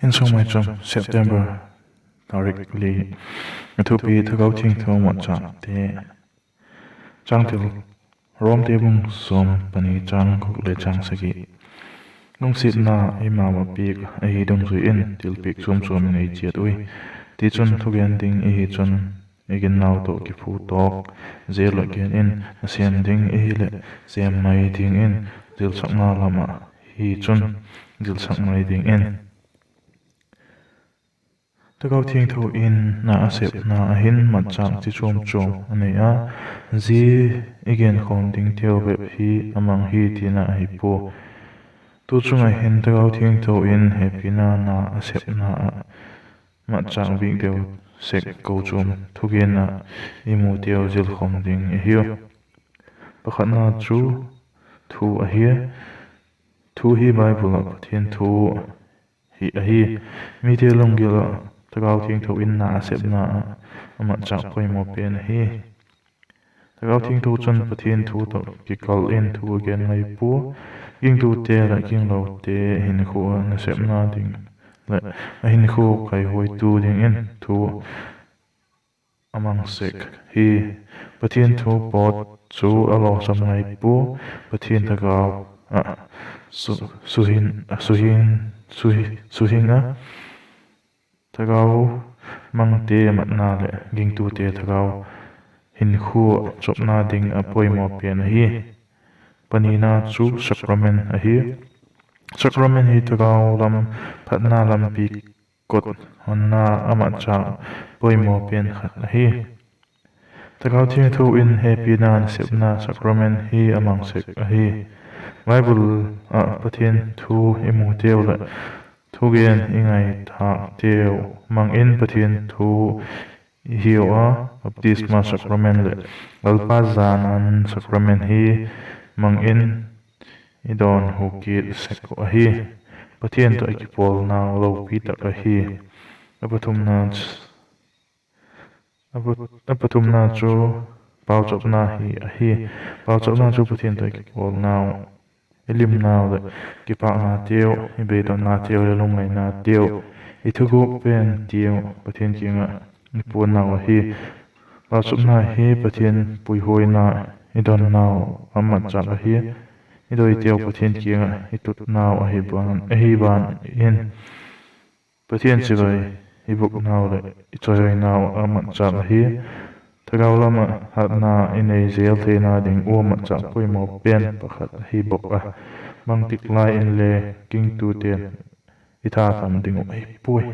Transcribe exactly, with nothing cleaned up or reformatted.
Insung Maicham, September tarik li. A thupi: Thagau Thiangtho matchâkte. Changtil: Romte bung sawm pani, chang guk le chang sagi. Lungsiatna eimau ah piak ahi dungzui in thilpiak chuam chuam i nei chiat ui. Tichun, thugen ding i hi chun i ginnau tawh kiphu tawk zel ah gen in, nasêm ding i hileh sêm mai dingin, zilsakna lam ah hi chun zilsak mai dingin. Thagau Thiangtho in na a sepna ah hin matchâk chi chuam chuam a nei a, zia i genkhawm dingteu bep hi a mang hi tina ahi pua. Tu chung ah hin Thagau Thiangtho in hepina na a sepna ah matchâk bik deu sek kochuam thugen ah i muteu zilkhawm ding i hiu. Pakhatna chu thu ahi. Thu hi Bible ah Pathian thu hi ahi. Mite lunggil ah Thagau Thiangtho in na a sepna ah a matchâk poimaw pen ahi. Thagau Thiangtho chun Pathian thu tawh kikal in thu a gen ngai pua. Gingtute leh ginglote hinkhua ah nasepna ding leh a hinkhua kaihuaitu dingin thu a mang sek hi. Pathian thu pawt chu a lawsam ngai pua. Pathian Thagau ah suhing, suhing, suhi-, suhing a, thagau mangte matna leh gingtute thagau hinkhua chawpna ding a poimaw pen ahi. Panina chu sacrament ahi. Sacrament hi thagau lam phatna lampi kot honna a matchâk poimaw pen khat ahi. Thagau Thiangtho in hepina nasepna sacrament hi a mang sek ahi. Bible ah Pathian thu i muteu leh thugen i ngaithâkteu mang in Pathian thu i hiu a, baptisma sacrament leh Lalpa jan an sacrament hi mang in i dawnhu kit sek uh ahi. Pathian tawh i kipawlnau lopi tak ahi. A pathumna ch-, a pa-, a pathumna chu pauchapna hi ahi. Pauchapna chu Pathian tawh i kipawlnau, i limnau leh kipaknateu, i beidonnateu leh lungngainateu, i thuguk pen tiang Pathian kiang ah i puannau ahi. Pauchapna hi Pathian puihuaina i donnau a matchâk ahi. I doiteu Pathian kiang ah i tutnau ahi ban, ahi ban in Pathian chibai i bûknau leh i chawihoinau a matchâk ahi. Thagau lam ah hatna i nei zel theina ding ua matchâk poimaw pen pakhat ahi bawk a, bangtik lai inle gingtute'n i thatham ding uh ahi puai.